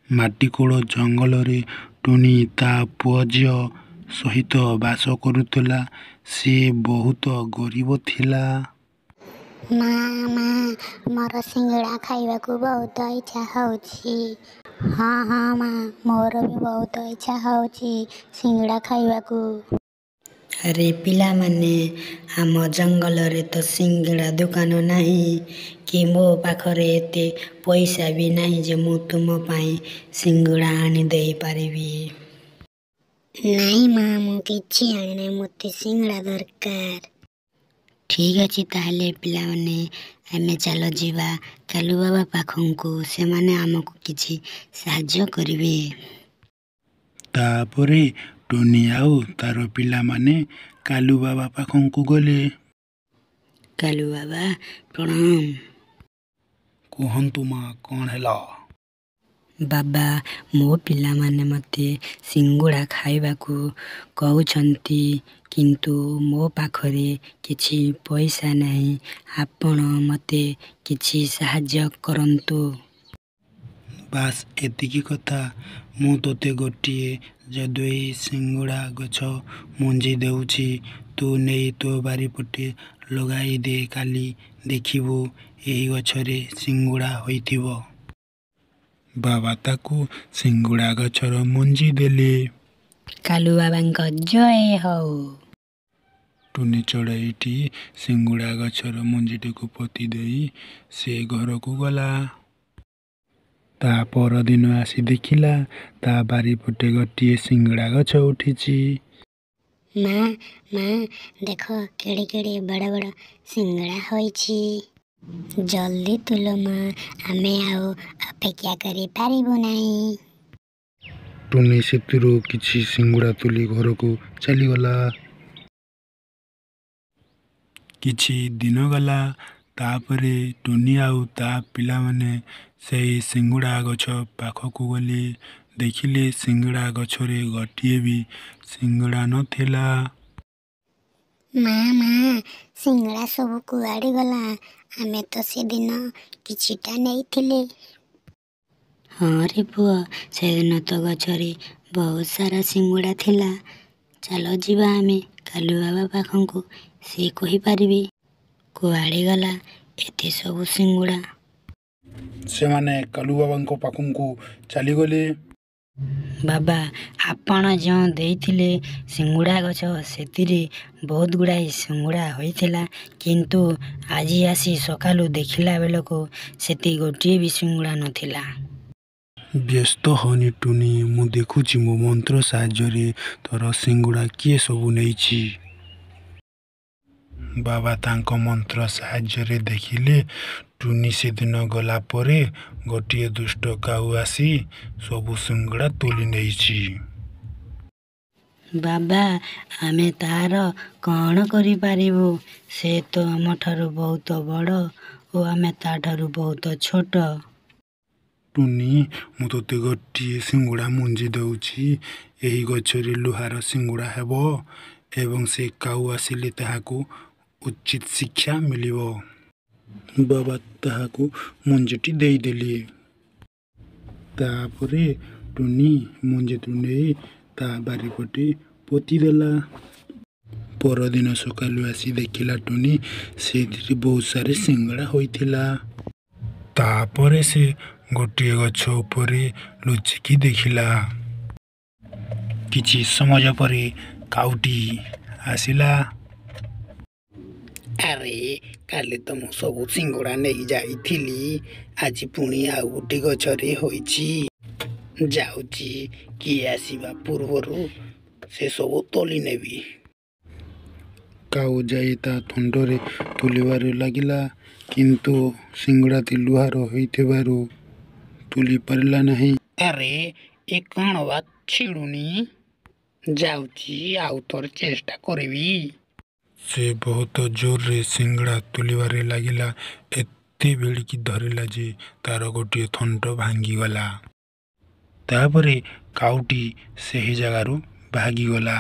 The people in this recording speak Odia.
ମାଟିକୂଳ ଜଙ୍ଗଲରେ ଟୁନୀ ତା' ପୁଅଝିଅ ସହିତ ବାସ କରୁଥିଲା। ସେ ବହୁତ ଗରିବ ଥିଲା। ମା' ମା', ମୋର ସିଙ୍ଗଡ଼ା ଖାଇବାକୁ ବହୁତ ଇଚ୍ଛା ହେଉଛି। ହଁ ହଁ ମା', ମୋର ବି ବହୁତ ଇଚ୍ଛା ହେଉଛି ସିଙ୍ଗଡ଼ା ଖାଇବାକୁ। ଆରେ ପିଲାମାନେ, ଆମ ଜଙ୍ଗଲରେ ତ ସିଙ୍ଗଡ଼ା ଦୋକାନ ନାହିଁ କି ମୋ ପାଖରେ ଏତେ ପଇସା ବି ନାହିଁ ଯେ ମୁଁ ତୁମ ପାଇଁ ସିଙ୍ଗଡ଼ା ଆଣି ଦେଇପାରିବି। ନାଇଁ ମା', ମୁଁ କିଛି ଜାଣେନାହିଁ, ମୋତେ ସିଙ୍ଗଡ଼ା ଦରକାର। ଠିକ୍ ଅଛି ତାହେଲେ ପିଲାମାନେ, ଆମେ ଚାଲ ଯିବା କାଲୁବାବା ପାଖକୁ, ସେମାନେ ଆମକୁ କିଛି ସାହାଯ୍ୟ କରିବେ। ତା'ପରେ ଟୁନୀ ଆଉ ତା'ର ପିଲାମାନେ କାଲୁବାବା ପାଖକୁ ଗଲେ। କାଲୁବାବା, ପ୍ରଣାମ। କୁହନ୍ତୁ ମା', କ'ଣ ହେଲା? ବାବା, ମୋ ପିଲାମାନେ ମୋତେ ସିଙ୍ଗଡ଼ା ଖାଇବାକୁ କହୁଛନ୍ତି, କିନ୍ତୁ ମୋ ପାଖରେ କିଛି ପଇସା ନାହିଁ। ଆପଣ ମୋତେ କିଛି ସାହାଯ୍ୟ କରନ୍ତୁ। ବାସ୍, ଏତିକି କଥା! ମୁଁ ତୋତେ ଗୋଟିଏ ଯାଦୁଇ ସିଙ୍ଗଡ଼ା ଗଛ ମଞ୍ଜି ଦେଉଛି। ତୁ ନେଇ ତୋ ବାରିପଟେ ଲଗାଇଦେ। କାଲି ଦେଖିବୁ, ଏହି ଗଛରେ ସିଙ୍ଗଡ଼ା ହୋଇଥିବ। ବାବା ତାକୁ ସିଙ୍ଗଡ଼ା ଗଛର ମଞ୍ଜି ଦେଲେ। କାଲୁବାବାଙ୍କ ଜୟ ହେଉ। ଟୁନୀ ଚଢ଼େଇଟି ସିଙ୍ଗଡ଼ା ଗଛର ମଞ୍ଜିଟିକୁ ପୋତିଦେଇ ସେ ଘରକୁ ଗଲା। ତା' ପରଦିନ ଆସି ଦେଖିଲା, ତା' ବାରିପଟେ ଗୋଟିଏ ସିଙ୍ଗଡ଼ା ଗଛ ଉଠିଛି। ମା' ମା', ଦେଖ କେଡ଼େ କେଡ଼େ ବଡ଼ ବଡ଼ ସିଙ୍ଗଡ଼ା ହୋଇଛି। ଜଲଦି ତୋଲ ମା', ଆମେ ଆଉ ଅପେକ୍ଷା କରିପାରିବୁ ନାହିଁ। ଟୁନୀ ସେଥିରୁ କିଛି ସିଙ୍ଗଡ଼ା ତୋଳି ଘରକୁ ଚାଲିଗଲା। କିଛି ଦିନ ଗଲା। ତା'ପରେ ଟୁନୀ ଆଉ ତା' ପିଲାମାନେ ସେହି ସିଙ୍ଗଡ଼ା ଗଛ ପାଖକୁ ଗଲେ। ଦେଖିଲେ, ସିଙ୍ଗଡ଼ା ଗଛରେ ଗୋଟିଏ ବି ସିଙ୍ଗଡ଼ା ନଥିଲା। ମା' ମା', ସିଙ୍ଗଡ଼ା ସବୁ କୁଆଡ଼େ ଗଲା? ଆମେ ତ ସେଦିନ କିଛିଟା ନେଇଥିଲେ। ହଁ ରେ ପୁଅ, ସେଦିନ ତ ଗଛରେ ବହୁତ ସାରା ସିଙ୍ଗଡ଼ା ଥିଲା। ଚାଲ ଯିବା ଆମେ କାଲୁବାବା ପାଖକୁ, ସେ କହିପାରିବେ କୁଆଡ଼େ ଗଲା ଏତେ ସବୁ ସିଙ୍ଗଡ଼ା। ସେମାନେ କାଲୁବାବାଙ୍କ ପାଖକୁ ଚାଲିଗଲେ। ବାବା, ଆପଣ ଯେଉଁ ଦେଇଥିଲେ ସିଙ୍ଗଡ଼ା ଗଛ, ସେଥିରେ ବହୁତ ଗୁଡ଼ାଏ ସିଙ୍ଗଡ଼ା ହୋଇଥିଲା, କିନ୍ତୁ ଆଜି ଆସି ସକାଳୁ ଦେଖିଲା ବେଳକୁ ସେଥିରେ ଗୋଟିଏ ବି ସିଙ୍ଗଡ଼ା ନଥିଲା। ବ୍ୟସ୍ତ ହଅନି ଟୁନୀ, ମୁଁ ଦେଖୁଛି ମୋ ମନ୍ତ୍ର ସାହାଯ୍ୟରେ ତୋର ସିଙ୍ଗଡ଼ା କିଏ ସବୁ ନେଇଛି। ବାବା ତାଙ୍କ ମନ୍ତ୍ର ସାହାଯ୍ୟରେ ଦେଖିଲେ, ଟୁନୀ ସେଦିନ ଗଲା ପରେ ଗୋଟିଏ ଦୁଷ୍ଟ କାଉ ଆସି ସବୁ ସିଙ୍ଗଡ଼ା ତୋଳି ନେଇଛି। ବାବା, ଆମେ ତା'ର କ'ଣ କରିପାରିବୁ? ସେ ତ ଆମଠାରୁ ବହୁତ ବଡ଼ ଓ ଆମେ ତା'ଠାରୁ ବହୁତ ଛୋଟ। ଟୁନୀ, ମୁଁ ତୋତେ ଗୋଟିଏ ସିଙ୍ଗଡ଼ା ମଞ୍ଜି ଦେଉଛି। ଏହି ଗଛରେ ଲୁହାର ସିଙ୍ଗଡ଼ା ହେବ ଏବଂ ସେ କାଉ ଆସିଲେ ତାହାକୁ ଉଚିତ ଶିକ୍ଷା ମିଳିବ। ବାବା ତାହାକୁ ମଞ୍ଜିଟି ଦେଇଦେଲେ। ତା'ପରେ ଟୁନୀ ମଞ୍ଜିଟି ନେଇ ତା' ବାରିପଟେ ପୋତିଦେଲା। ପରଦିନ ସକାଳୁ ଆସି ଦେଖିଲା ଟୁନୀ, ସେଥିରେ ବହୁତ ସାରା ସିଙ୍ଗଡ଼ା ହୋଇଥିଲା। ତା'ପରେ ସେ ଗୋଟିଏ ଗଛ ଉପରେ ଲୁଚିକି ଦେଖିଲା। କିଛି ସମୟ ପରେ କାଉଟି ଆସିଲା। ଆରେ, କାଲି ତ ମୁଁ ସବୁ ସିଙ୍ଗଡ଼ା ନେଇ ଯାଇଥିଲି, ଆଜି ପୁଣି ଆଉ ଗୋଟେ ଗଛରେ ହୋଇଛି। ଯାଉଛି, କିଏ ଆସିବା ପୂର୍ବରୁ ସେସବୁ ତୋଳି ନେବି। କାଉ ଯାଇ ତା' ଥଣ୍ଟରେ ତୋଳିବାରେ ଲାଗିଲା, କିନ୍ତୁ ସିଙ୍ଗଡ଼ାଟି ଲୁହାର ହୋଇଥିବାରୁ ତୋଳି ପାରିଲା ନାହିଁ। ଆରେ, ଏ କ'ଣ ବା ଛିଡ଼ୁନି? ଯାଉଛି, ଆଉ ଥରେ ଚେଷ୍ଟା କରିବି। ସେ ବହୁତ ଜୋରରେ ସିଙ୍ଗଡ଼ା ତୋଳିବାରେ ଲାଗିଲା। ଏତେ ଭିଡ଼ିକି ଧରିଲା ଯେ ତା'ର ଗୋଟିଏ ଥଣ୍ଟ ଭାଙ୍ଗିଗଲା। ତା'ପରେ କାଉଟି ସେହି ଜାଗାରୁ ଭାଗିଗଲା।